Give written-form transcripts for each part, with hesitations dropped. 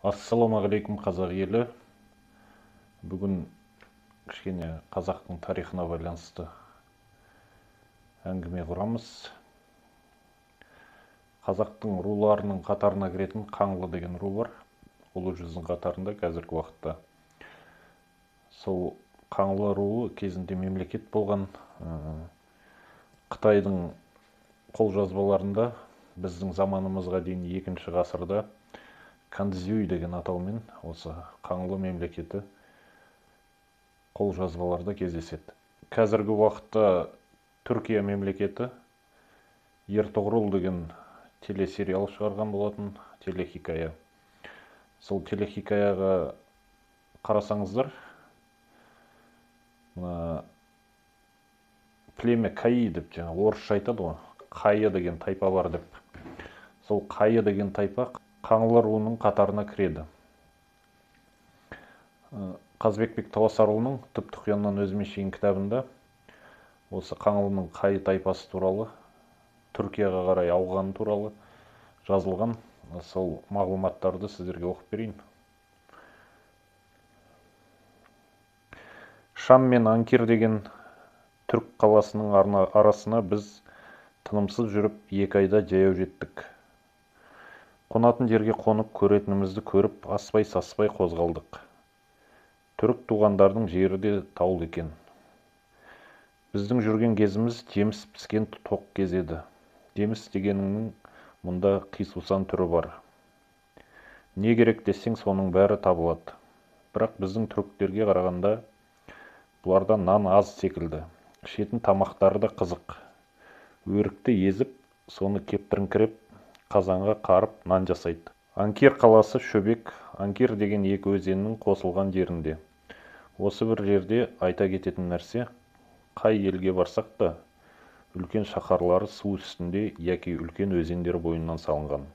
Ассалаумағалейкум, қазақ елі. Бүгін кішкене қазақтың тарихына байланысты әңгіме құрамыз. Қазақтың руларының қатарына кіретін Қаңлы деген ру бар. Ұлы жүздің қатарында қазіргі уақытта. Сол Қаңлы руы кезінде мемлекет болған. Қытайдың қолжазбаларында біздің заманымызға дейін 2 ғасырда Кандзюй деген атаумен осы Қаңлы мемлекеті қолжазбаларда кездеседі. Қазіргі уақытта Түркия мемлекеті Ертұғрул деген телесериал шығарған болатын, телехикая. Сол телехикаяға қарасаңыздар, мына племя Каи деп жаңа орысша айтады ғой, Қайы деген тайпа бар деп. Сол Қайы деген тайпа Қаңлы руының қатарына кіреді. Қазыбек Тауасарұлының Түп тұқияннан өзіме шейін кітабында осы Қаңлының Қайы тайпасы туралы, Түркияға қарай ауғаны туралы жазылған. Сол мағлұматтарды сіздерге оқып берейін. Шам мен Анкир деген түрік қаласының арасына біз тынымсыз жүріп 2 айда жаяу жеттік. Қонатын жерге қонып, көретінімізді көріп, аспай-саспай қозғалдық. Түрік туғандардың жері де таулы екен. Біздің жүрген кезіміз жеміс піскен тоқ кез еді. Жеміс дегеніңнің мұнда қисусан түрі бар. Не керек десең, соның бәрі табылады. Бірақ біздің түріктерге қарағанда бұларда нан аз секілді. Ішетін тамақтары да қызық. Өрікті езіп, соны кептіріңкіреп, қазанға қарып нан жасайды. Анкир қаласы Шөбек, Анкир деген екі өзеннің қосылған жерінде. Осы бір жерде айта кететін нәрсе, қай елге барсақ та, үлкен шаһарлары су үстінде яки үлкен өзендер бойынан салынған.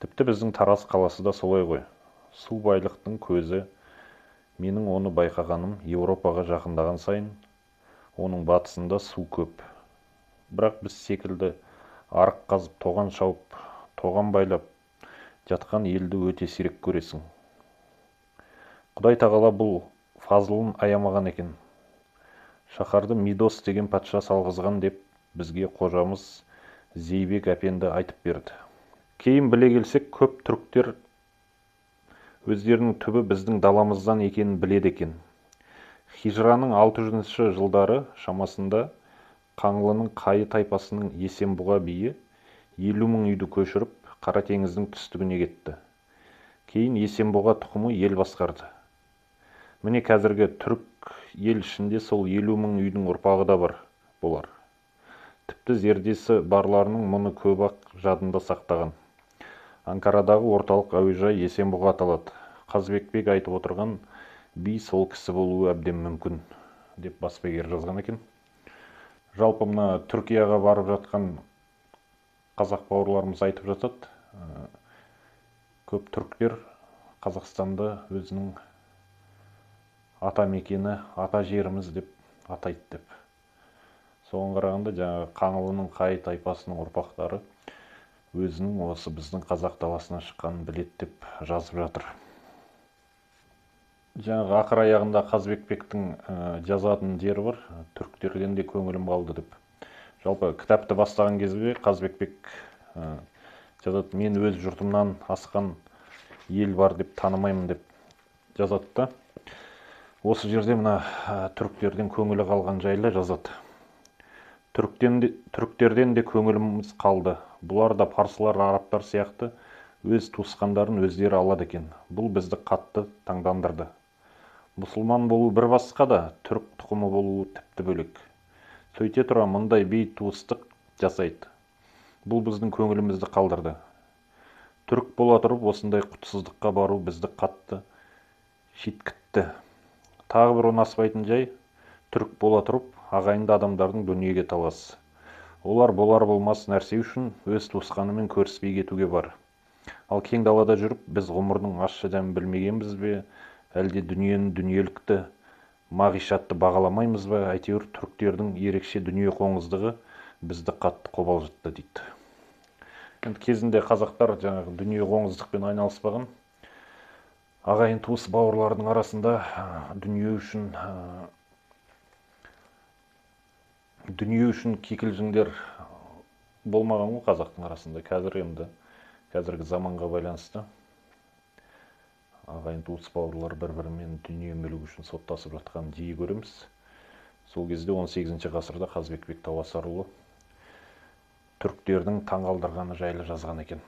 Тіпті біздің Тараз қаласы да солай ғой. Су байлықтың көзі. Менің оны байқағаным, Еуропаға жақындаған сайын оның батысында су көп. Бірақ біз секілді арық қазып, тоған шауып, тоған байлап жатқан елді өте сирек көресің. Құдай тағала бұл фазылын аямаған екен. Шаһарды Мидос деген патша салғызған деп бізге қожамыз Зейбек әпенді айтып берді. Кейін біле келсек, көп түріктер өздерінің түбі біздің даламыздан екенін біледі екен. Хижраның 600 жылдары шамасында Қаңлының Қайы тайпасының Есенбұға биі 50 мың үйді көшіріп, Қара теңіздің түстігіне кетті. Кейін Есенбұға тұқымы ел басқарды. Міне қазіргі түрік ел ішінде сол 50 мың үйдің ұрпағы да бар болар. Тіпті зердесі барларының мұны көп-ақ жадында сақтаған. Анкарадағы орталық әуежай Есенбұға аталады. Қазыбек бек айтып отырған би сол кісі болуы әбден мүмкін деп баспагер жазған екен. Жалпы мына Түркияға барып жатқан қазақ бауырларымыз айтып жатады, көп түріктер Қазақстанды өзінің ата мекені, ата жеріміз деп атайды деп. Соған қарағанда жаңағы Қаңлының Қайы тайпасының ұрпақтары өзінің осы біздің қазақ даласынан шыққанын біледі деп жазып жатыр. Жаңағы ақыр аяғында Қазыбек бектің жазатын жері бар, түріктерден де көңілім қалды деп. Жалпы кітапты бастаған кезде Қазыбек бек жазады, мен өз жұртымнан асқан ел бар деп танымаймын деп жазады да. Осы жерде мына түріктерден көңілі қалған жайлы жазады. Түріктерден де көңіліміз қалды. Бұлар да парсылар, арабтар сияқты өз туысқандарын өздері алады екен. Бұл бізді қатты таңдандырды. Мұсылман болу бір басқа да, түрік тұқымы болуы тіпті бөлек. Сөйте тұра мұндай бейтуыстық жасайды. Бұл біздің көңілімізді қалдырды. Түрік бола тұрып осындай құтсыздыққа бару бізді қатты шеткітті. Тағы бір ұнаспайтын жай, түрік бола тұрып ағайынды адамдардың дүниеге таласы. Олар болар болмас нәрсе үшін өз туысқанымен көріспей кетуге бар. Ал кең далада жүріп, біз ғұмырдың ащы дәмін білмегенбіз бе, әлде дүниені, дүниелікті, мағишатты бағаламаймыз ба, әйтеуір түріктердің ерекше дүние қоңыздығы бізді қатты қобалжытты дейді. Енді кезінде қазақтар жаңағы дүние қоңыздықпен айналыспаған. Ағайын туыс бауырлардың арасында дүние үшін кикілжіңдер болмаған ғой қазақтың арасында. Қазір енді қазіргі заманға байланысты ағайын туыс бауырлар бір-бірімен дүние мүлік үшін соттасып жатқанын жиі көреміз. Сол кезде 18 ғасырда Қазыбек бек Тауасарұлы түріктердің таңғалдырғаны жайлы жазған екен.